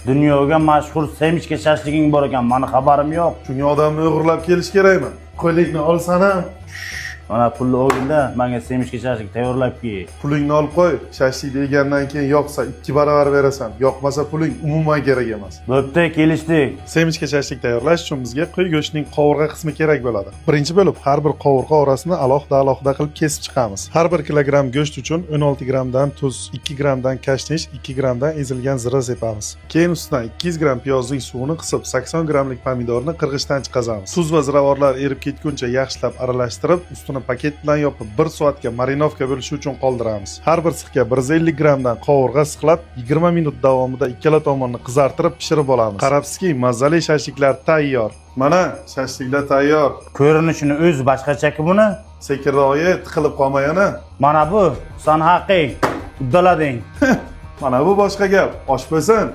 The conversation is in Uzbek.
Dunyoga mashhur semishka shashliging bor ekan, mani xabarim yo'q. Shunga odamni o'g'irlab kelish kerakmi? Qo'lingni olsan ham. Mana pulni olginda menga semishka shashlik tayyorlab kel. Pulingni olib qo'y. Shashlikni yegandan keyin yoqsa 2 barobar berasan, yoqmasa puling umuman kerak emas. Bo'pti, kelishdik. Semishka shashlik tayyorlash uchun bizga qo'y go'shtining qovurg'a qismi kerak bo'ladi. Birinchi bo'lib har bir qovurg'a orasini alohida alohida qilib kesib chiqamiz. Har bir kilogramm go'sht uchun 16 grammdan tuz, 2 grammdan kashnish, 2 grammdan ezilgan zira sepamiz. Keyin ustidan 200 gramm piyozning suvini qisib, 80 grammlik pomidorni qirg'ichdan chiqazamiz. Tuz va ziravorlar erib ketguncha yaxshilab aralashtirib, ustini paket bilan yopib 1 soatga marinovka bo'lishi uchun qoldiramiz. Har bir sixga 150 grammdan qovurg'a sixlab, 20 minut davomida ikkala tomonni qizartirib pishirib olamiz. Qarabsizki, mazali shashliklar tayyor. Mana shashliklar tayyor. Ko'rinishini o'zi boshqacha-ku buni. Sekinroq ye, tiqilib qolma yana. Mana bu san haqing. Uddalading. Mana bu boshqa gap. Osh bo'lsin.